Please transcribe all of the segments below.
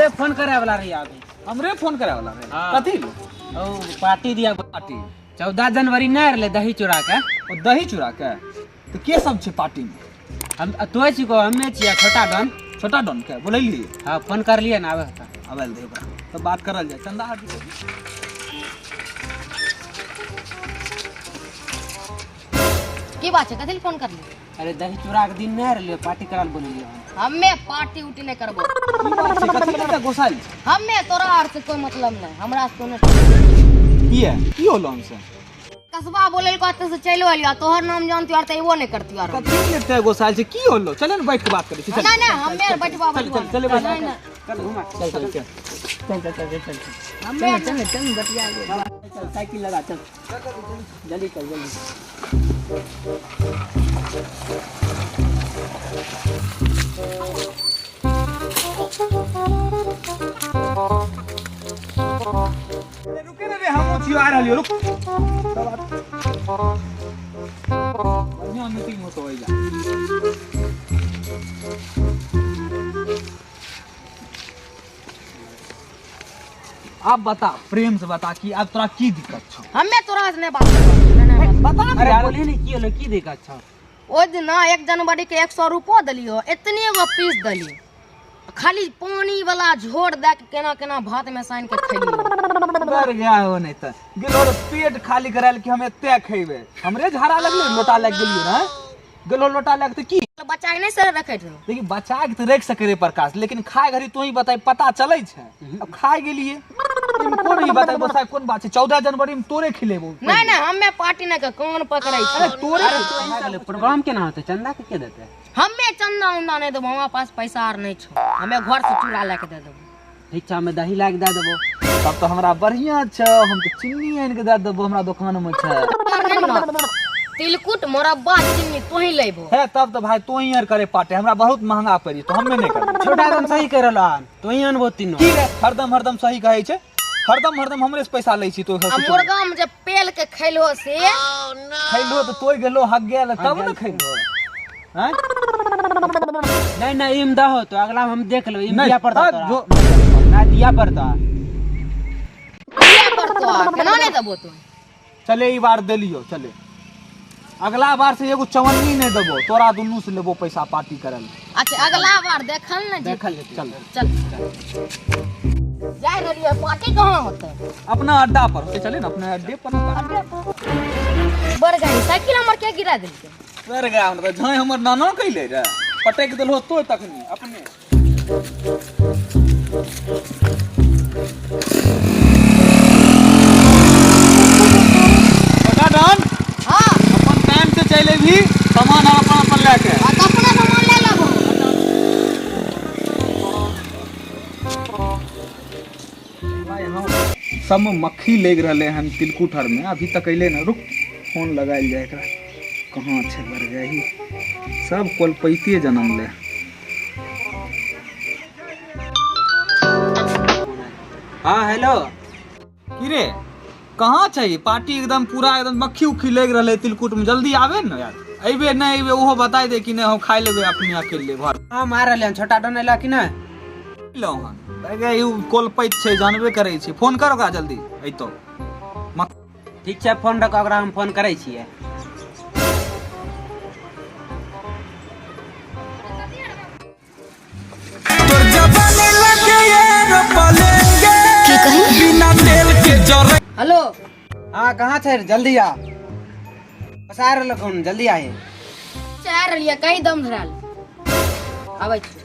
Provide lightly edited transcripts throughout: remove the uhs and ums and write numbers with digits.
तोरे फोन करे वाला रही अभी। हमरे फोन करे वाला रहे? हाँ। कथी? ओ पार्टी दिया। पार्टी? 14 जनवरी नहीं रहले, दही चूड़ा के। ओ दही चूड़ा के तो के सब छै पार्टी में? हम तो छिको, हमे छियै, छोटा डन। छोटा डन के बोलैली? हाँ, फोन कर लिए ना, आवे होता। आबे दे ओकरा, तो बात करल जाए। चंदा आर की बात छै? कथी लए फोन करली? अरे, दही चूड़ा के दिन नहीं रहले, पार्टी कराल बोललिए हम। हमे पार्टी उटी नहीं करबो। की बात छै? कथी लए गोसाइल छै? हमे तोरा आर से कोई मतलब नहीं, हमरा से कोनो। किया, की होलो हमसे? कसबा बोले कहते से चलो अलियो, तोहर नाम जानती और तो एबो नहीं करती और। कथी लए ते गोसाइल छै? की होलो? चले ने, बैठ के बात करै छी, चल। नहीं नहीं, हमे बैठबा चल। बैठबा। चल, चले बैठ। नहीं नहीं। चल घुमा। चल चल चल। चल चल चल चल चल। हमे चल चल, बतिया चल, साइकिल लगा, चल जल्दी, चल जल्दी। अरे रुके ने रे, हमहूँ छियो, आ रहलियो, रुक। बढ़िया मीटिंग होतो ओइजा। अब बता, प्रेम से बता कि अब तोरा की दिक्कत छौ? हमे तोरा से नहीं बात करबो, नहीं, नहीं बात। बता ने अरे यार। बोले नहीं, की होलो, की दिक्कत छौ? ओ दिना 1 जनवरी के 100 रुपो देलियो, एतने गो पीस देलियो, खाली पानी वाला झोर दे के केना केना भात में साइन के खैलियो। डर गया हो, नहीं त गेलो रे पेट खाली करायल कि हम एते खेबे। हमरे झाड़ा लगले, लोटा लग गेलियो ना, गेलो लोटा लग त की? बच्चा के नहीं सर रखे रहो। देखिए, बचा के तो रख सके रे प्रकाश, लेकिन खाए घड़ी तू ही बताई, पता चले छै? अब खाए गेलिए, एहिमे कोन ई बताई बसा, कोन बात छै? 14 जनवरी में तोरे खिलेबो। नहीं नहीं, हमे पार्टी नहीं के कान पकड़ै अरे छै। तोरे। भए गेलै, प्रोग्राम केना होतै? चंदा के के देतै? हमे चंदा उंदा नहीं देबो, हमरा पास पैसा आर नहीं छौ, हमे घर से चूड़ा लए के दे देबो। ठीक छै, हमे दही लाके दए देबो। तब तो हमरा बढ़िया छै, हम तो चीनी आनि के दे देबो, हमरा दुकान में छै। नहीं ना, तिलकुट मोरब्बा चीनी तोही लेबो। है, तब तो भाई तू ही आर करे पाटे, हमरा बहुत महंगा पड़ी तो हमे नहीं करबो। छोटा दम सही कर रहलो हन, तू ही अनबो तीनों। की रे, हरदम हरदम सही कहै छै, हरदम हरदम हमरे से पैसा लै छी तो। आ मुर्गा में जे पेल के खैलो से। खैलो तो तोय गेलो हक गेल तब ने खैलो हैं। नहीं नहीं, इम दहो तो अगला हम देख लो, इम नहीं, दिया पड़ता हाँ, तोरा। जो ना दिया पड़ता। दिया पड़तो, केना नहीं देबो तू? चले, ई बार देलियो, चले, अगला बार से एगो चवन्नी नहीं देबो, तोरा दुनू से लेबो पैसा पार्टी करल। अच्छा, अगला बार देखल ने जी। देखल जेतै। चल। चल, जाय रहलियै, पार्टी कहाँ होतै? अपना अड्डा पर होते, चले ना अपने अड्डे पर ना पार्टी। बड़ गाड़ी साइकिल हमर के गिरा देलकै? सर गया हमरा झाई, हमर नाना कैले रे, पटक देलहो तो तखनी अपने। छोटा डन। हाँ। अपन टाइम से चले भी, सामान आर अपन अपन लए के। आ तऽ अपना सामान ले लेबो। भाई, हम सब में मक्खी लग रहले हन तिलकुट हर में, अभी तक अइले ना। रुक, फोन लगायल जाय एकरा। कहाँ छै? बढ़ गई, सब कोलपैते जनम ले। हाँ, हेलो। की रे, कहाँ छै? पार्टी एकदम पूरा एकदम मक्खी उक्खी लग रहले तिलकुट में, जल्दी आबे ने यार। अइबे नहीं अइबे ओहो बताई दे कि नहीं, हम खाइ लेबै अपने अकेले घर। हम आ रहले हन, छोटा डन अयला कि नहीं? लो हन अरे, ई कोलपैत छै, जानबे करै छै। फोन कर ओकरा, जल्दी अइतो। ठीक छै, फोन रख, ओकरा हम फोन करै छियै। तोर जवानी लगे की कही? बिना तेल के जरे। हेलो। हाँ, कहाँ छै? जल्दी आ, बस आ रहलो हन, जल्दी आए। चाह रहलियै, कहीं दम धराल आबै छी।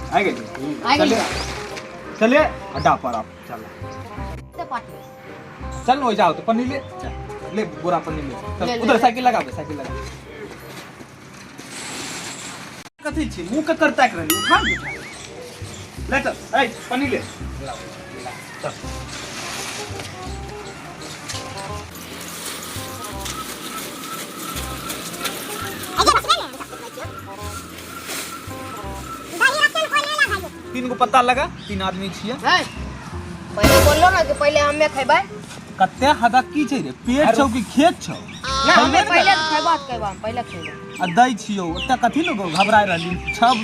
आ गेली? आ गेली। चले अड्डा पर आप, चल। ते पार्टी। चल, हो जाओ तो पन्नी ले, चल ले, बोरा पन्नी ले चल। ले, ले, उधर ले। साइकिल लगा दे, साइकिल लगा। कथी छी, मुंह ककर ताक रहली? उठा ने, उठा ले, चल। ए पन्नी ले, चल। 3 गो पत्ता लगा 3 आदमी छियै। पहिले बोललो ना कि पहिले हमे खैबै। कते हदक्की छै रे, पेट छौ कि खेत छौ? ना हमे पहिले खैबा खैबा, पहिले खैबा। आ दै छियौ ओते कथी लोग घबराय रहली?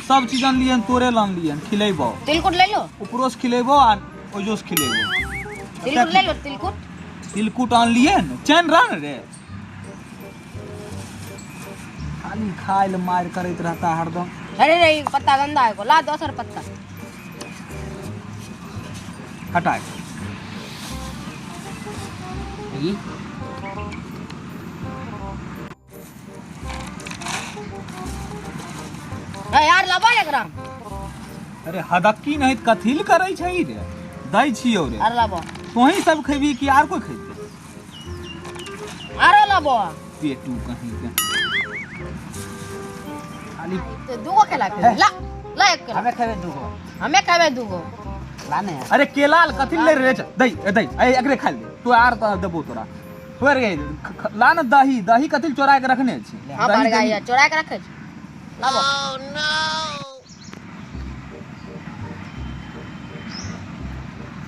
सब चीज अनलियन, तोरे लानलियन, खिलेबो। तिलकुट ले लो, उपरो से खिलेबो आ ओजो से खिलेबो। तिलकुट ले लो, तिलकुट तिलकुट आनलियन। चैन रह न रे, खाली खाय ले मार करैत रहता हरदम। अरे रे ई पत्ता गंदा है को, ला दोसर पत्ता हटा। यार लाबा एकरा। अरे हदक्की नहीं कथी ल करै छै रे? दै छियौ रे। आर लाबो। तोही सब खेबी कि आर कोई खेतै? आरो लाबो। पेटू कहीं के खाली तो दूगो केला खेबे। ला ला एक केला। हमें खेबे दूगो, हमें खेबे दूगो। ला ने। अरे केला कथी ले रे? दै दै ए एकरे खाइ ले तू, आर त देबो तोरा। तोर गे ला न दही, दही कथी चोरा के रखने छी? हां बड़गा या चोरा के रखै छी। लाबो। Oh no.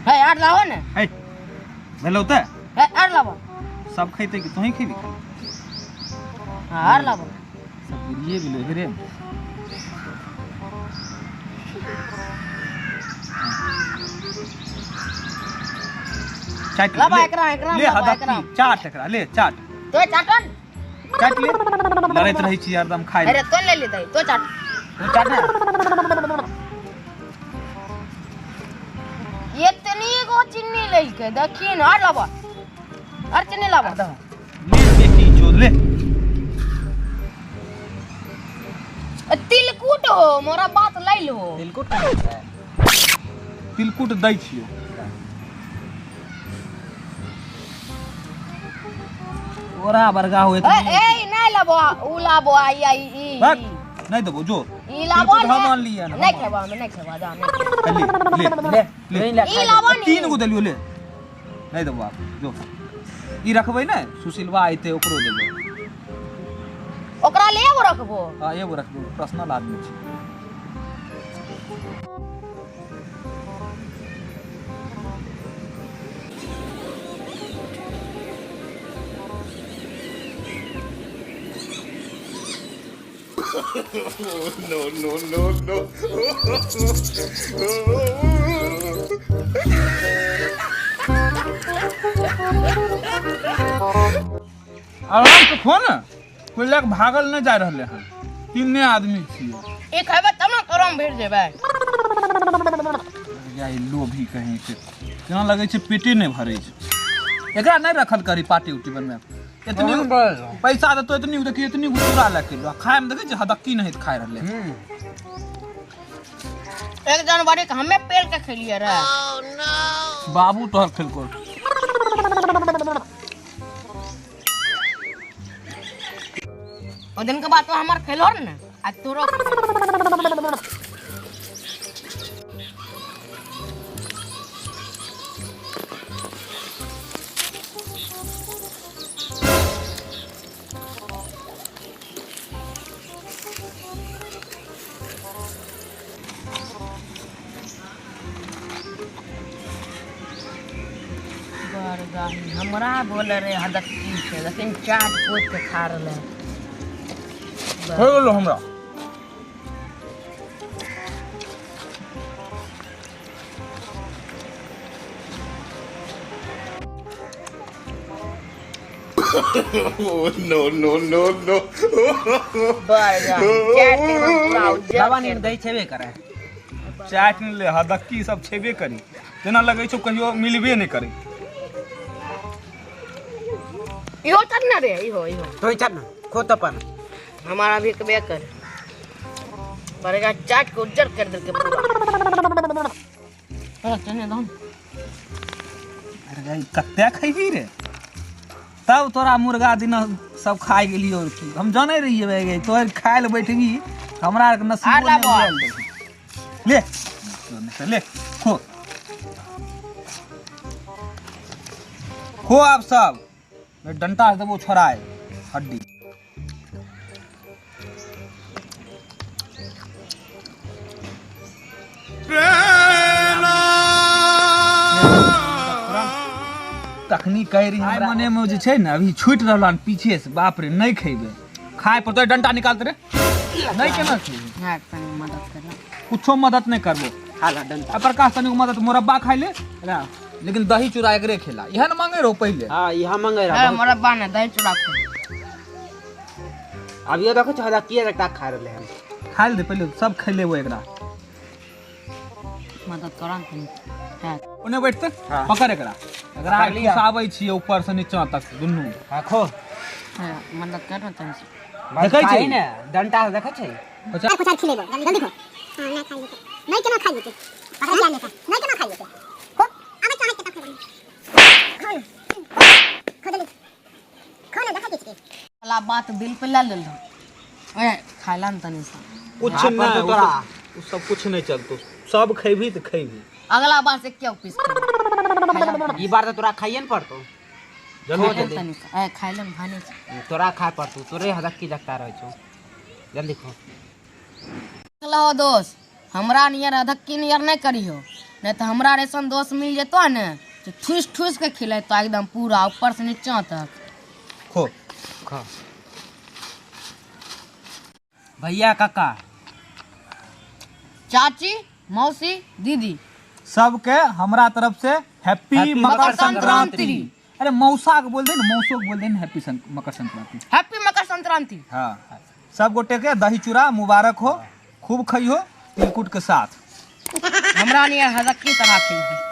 हे आर लाबो ने। हे भेलौ त? हे आर लाबो। सब खैते कि तोही खेबी खाली? हां आर लाबो। सब गिरिए गेलै रे। चाट लाबा एकरा, एकरा ले हदक्की चाट एकरा ले चाट। तो चाटन चाट ले, लड़ैत रहै छी हरदम खाइ। अरे तो ले ले दही, तो चाट, तो चाट ना। इतनी गो चीनी लेलके देखी न। आर लाबा, आर चीनी लाबा। ले बेटी चोद ले। तिलकुट हो मोरा बात लै लो। तिलकुट कहाँ है? तिलकुट दै छियौ। ओरा बरगा होए ए ए नहीं लाबो, उ लाबो। आई आई ई नहीं देबो जो ई लाबो। हम आन लिया नहीं खेबा, हम नहीं खेबा जा। ले ले ले ले ई लाबो ने। 3 गो देलियो ले। नहीं देबो आप जो ई रखबै ने, सुशीलवा आइते ओकरो देबो। ओकरा ले एगो रखबो। हां एगो रखबो, पर्सनल आदमी छी। No no no no. आराम से खो ने, कोई लग भागल नहीं जा रहले हन। 3 आदमी छियै। ई खेबै तब ने करम भरि जेबै। या ई लोभी कहीं के केना लगै छै पेटे नहि भरै छै। एकरा नहि रखल करी पार्टी उटी बनमे। इतनी पैसा देतो इतनी देखी इतनी चूड़ा लए के खाय में देखै छै हदक्की नहीं खाय रहले। 1 जनवरी के हमे पेड़ के खेलिए रे। बाबू तोहर खेलको। ओ दिन के बाद तो हमर खेलो ने आ तोरो। हमरा बोले रे हदक्की छै, लेकिन चाट पोत के खा रहले। हो गेलो हमरा। No no no no. बाबा नींद दही छेबे करे। चाट ले हदक्की सब छेबे करी, जेना लगै छौ कहियो मिलबे नहि करी। इहो चट ना रे, इहो इहो तो चट ना खो तो अपन। हमारा भी कबे कर पड़ेगा, चाट को उज्जर कर दे के पूरा। अरे चने दम। अरे गाई कत्ते खैबी रे? तब तोरा मुर्गा दिन सब खाइ गेलियो। और की हम जानै रहियै बे गे, तोर खाय ले बैठबी हमरा आर के नसीब नहीं भेल। ले ले खो खो आप सब। मैं डंटा से देबो छोड़ाए हड्डी। तखनी कहि रही हमरा मने में जे छै ने अभी छूटि रहल हन पीछे से, बाप रे नहीं खेबै, खाय पर तो डंटा निकालते रे, नहीं केना खेबै। हाँ, तनी मदद करना। कुछो मदद नहीं करबो। खा ला डंटा। आ प्रकाश तनी मदद मुरब्बा खाइ ले, लेकिन दही चूड़ा एकरे खेला, इहे न मांगे रहो पहिले। हां इहा मांगे रहो। अरे मुरब्बा ने दही चूड़ा खा। अब ये देखो छदा किया रखता खा रहले हन। खाइ ले पहिले सब खाइ लेबो एकरा। मदद करा तनी। हां ओने बैठते हाँ। पकड़ एकरा, एकरा पकड़ लिया। घुसाबै छियै ऊपर से नीचा तक दुनू। हां खो। हां मदद कर ना तनी। देखै छै ने डंटा से देखै छै। कुछ खिलेबो जल्दी जल्दी खो। हां ना खाइ जेतै, नहीं केना खाइ जेतै, पकड़ लिया नहीं, नहीं केना खाइ जेतै, खो आबै चाहे केना खेबै, खो ना खो जल्दी खो ना, देखै छी वाला बात दिल पे ले लेल। ए खाइला न तनी सा। कुछ हाँ, पर नहीं, तो तोरा। उ सब कुछ नहीं चलतो, सब खेबी त खेबी। अगला बार से क्यों पीस खाइला। ई बार त तोरा खाइए न पड़तो। जल्दी खो जल्दी। जल्दी। तनी सा। ए खाइला न भाने छै। तोरा खाय पड़तो, तोरे हदक की जगता रहै छौ। जल्दी खो। लहो दोस्त, हमरा नियर अधक्की नियर नहीं करियो, नहीं तो हमरा रेसन दोस्त मिल जेतो ने तो ठूस ठूस के खिलेतो एकदम पूरा ऊपर से नीचा तक। खो खो। भैया काका चाची मौसी दीदी सबके हमरा तरफ से हैप्पी हैप्पी मकर मकर संक्रांति। संक्रांति। अरे मौसा के बोल दे ना, मौसो के बोल दे ना हैप्पी मकर संक्रांति। हैप्पी मकर संक्रांति। हाँ सब गोटे के दही चूड़ा मुबारक हो, खूब खइहो तिलकुट के साथ। हमरा नियर हदक्की तरह खिलबे।